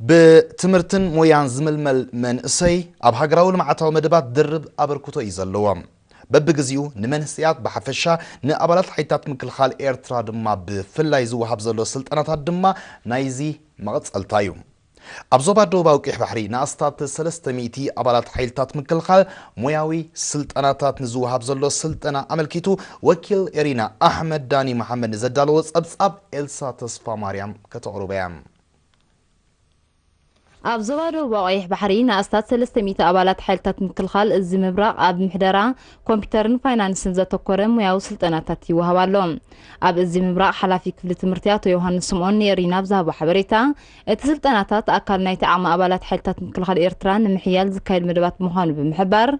ብትምህርትን ሞያን ዝምልመል መንእሰይ ኣብ ሃገራዊ ልምዓታዊ መደባት ድርብ ኣበርክቶ እዩ ዘለዎ። በብግዚኡ ንመንእሰያት ብሓፈሻ ንኣባላት ሓይልታት ምክልኻል ኤርትራ ድማ ብፍላይ ዝወሃብ ዘሎ ስልጠናታት ድማ ናይዚ መቐጸልታ እዩ። ኣብ ዞባ ደቡባዊ ቀይሕ ባሕሪ ንኣስታት ሰለስተ ሚእቲ ኣባላት ሓይልታት ምክልኻል ሞያዊ ስልጠናታት ንዝወሃብ ዘሎ ስልጠና ኣመልኪቱ ወኪል ኤሪና ኣሕመድ ዳኒ መሓመድ ንዘዳለዎ ጸብጻብ ኤልሳ ተስፋ ማርያም ከተቕርቦ እያ። ኣብ ዞባ ደቡብ ቀይሕ ባሕሪ ንኣስታት ሰለስተ ሚእቲ ኣባላት ሓይልታት ምክልኻል እዚ ምብራቕ ኣብ ምሕደራ ኮምፒውተርን ፋይናንስን ዘተኮረ ሞያዊ ስልጠናታት ይወሃብ ኣሎ። ኣብ እዚ ምብራቕ ሓላፊ ክፍሊ ትምህርቲ ኣቶ ዮሃንስ ስምኦን ንኤሪና ኣብ ዝሃቦ ሓበሬታ፣ እቲ ስልጠናታት ኣካል ናይቲ ዓቕሚ ኣባላት ሓይልታት ምክልኻል ኤርትራ ንምሕያል ዝካየድ መደባት ምዃኑ ብምሕባር፣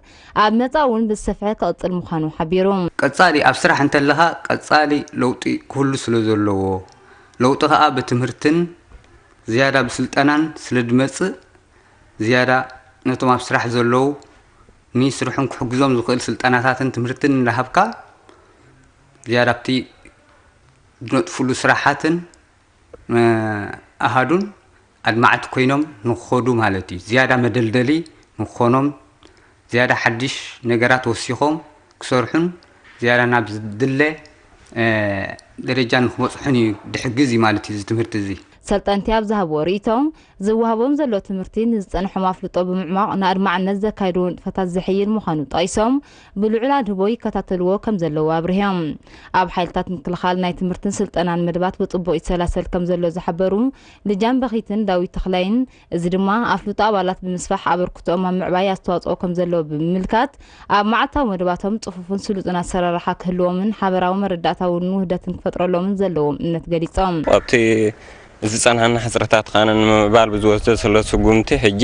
ኣብ መጻኢ እውን ብዝሰፍሐ ክቕጽል ምዃኑ ሓቢሩ። ቀጻሊ ኣብ ስራሕ እንተለኻ ቀጻሊ ለውጢ ክህሉ ስለ ዘለዎ፣ ለውጢ ከኣ ብትምህርትን ዝያዳ ብስልጠናን ስለ ዝመጽእ፣ ዝያዳ ነቶም ኣብ ስራሕ ዘለዉ ንስርሖም ክሕግዞም ዝኽእል ስልጠናታትን ትምህርትን እንዳሃብካ፣ ዝያዳ ኣብቲ ዝነጥፍሉ ስራሓትን፣ እ፣ ኣሃዱን ኣድማዕቲ ኮይኖም ንክኸዱ ማለት እዩ። ዝያዳ መደልደሊ ንክኾኖም፣ ዝያዳ ሓድሽ ነገራት ወሲኾም ክሰርሑን ዝያዳ ናብ ዝድለ፣ እ፣ ደረጃ ንክበጽሑን እዩ ድሕግዝ እዩ ማለት እዩ እዚ ትምህርቲ እዚ። ሰልጠንቲ ኣብ ዝሃብዎ ርእይቶ፣ ዝወሃቦም ዘሎ ትምህርቲ ንዝጸንሖም ኣፍልጦ ብምዕማቕ ንኣድማዕነት ዘካይድዎ ንጥፈታት ዘሕይል ምዃኑ ጠቒሶም፣ ብልዑል ኣድህቦ ይከታተልዎ ከም ዘለዉ ኣብርሆም። ኣብ ሓይልታት ምክልኻል ናይ ትምህርትን ስልጠናን መደባት ብጽቡቕ ይሰላሰል ከም ዘሎ ዝሓበሩ ልጃን በኺትን ዳዊት ተኽላይን፣ እዚ ድማ ኣፍልጦ ኣባላት ብምስፋሕ ኣበርክቶኦም ኣብ ምዕባይ ኣስተዋጽኦ ከም ዘለዎ ብምምልካት፣ ኣብ መዓልታዊ መደባቶም ጽፉፍን ስሉጥን ኣሰራርሓ ክህልዎምን ሓበራዊ መረዳእታ እውን ውህደትን ክፈጥረሎምን ዘለዎም እምነት ገሊጾም። ኣብቲ ዝጸንሓና ሕጽረታት ኻነ ንምምዕባል ብዝወስዶ ዘሎ ስጉምቲ፣ ሕጂ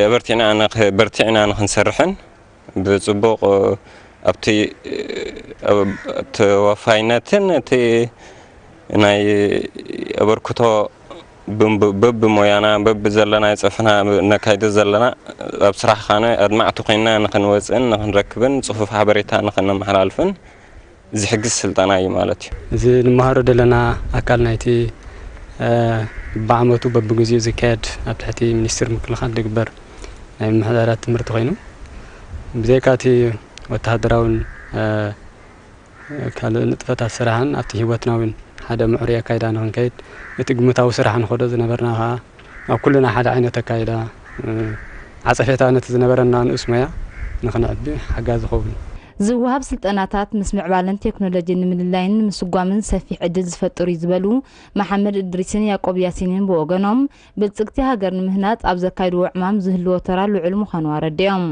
ኣበርቲዕና ንኽ-፣ በርቲዕና ንኽንሰርሕን ብጽቡቕ ኣብቲ፣ ኣብ ተወፋይነትን እቲ ናይ ኣበርክቶ ብብ-፣ በብሞያና በብዘለና ይጸፍና ነካይዶ ዘለና ኣብ ስራሕ ኻነ ኣድማዕቲ ኮይንና ንኽንወጽእን ንኽንረክብን ጽፉፍ ሓበሬታ ንኽነመሓላልፍን ዝሕግዝ ስልጠና እዩ ማለት እዩ። እዚ ንመሃሮ ዘለና ኣካል ናይቲ፣ እ፣ ብዓመቱ በብግዚኡ ዝካየድ ኣብ ትሕቲ ሚኒስትሪ ምክልኻል ዝግበር ናይ ምምሕዳራት ትምህርቲ ኮይኑ፣ ብዘይካ እቲ ወተሃደራውን፣ እ፣ ካልእ ንጥፈታት ስራሕን ኣብቲ ህይወትና እውን ሓደ ምዕሩይ ኣካይዳ ንኽንከይድ፣ እቲ ግምታዊ ስራሕ ንኸዶ ዝነበርና ኸዓ ኣብ ኩልና ሓደ ዓይነት ኣካይዳ፣ እ፣ ዓጸፌታ ነቲ ዝነበረና ንኡስ ሞያ ንኽንዕቢ ሓጋዚ ይኸውን። ዝወሃብ ስልጠናታት ምስ ምዕባለን ቴክኖሎጂን ንምልላይን ንምስጓምን ሰፊሕ ዕድል ዝፈጥር እዩ ዝበሉ መሓመድ እድሪስን ያዕቆብ ያሲንን ብወገኖም፣ ብልጽግቲ ሃገር ንምህናጽ ኣብ ዘካይድዎ ዕማም ዝህልዎ ተራ ልዑል ምዃኑ ኣረዲኦም።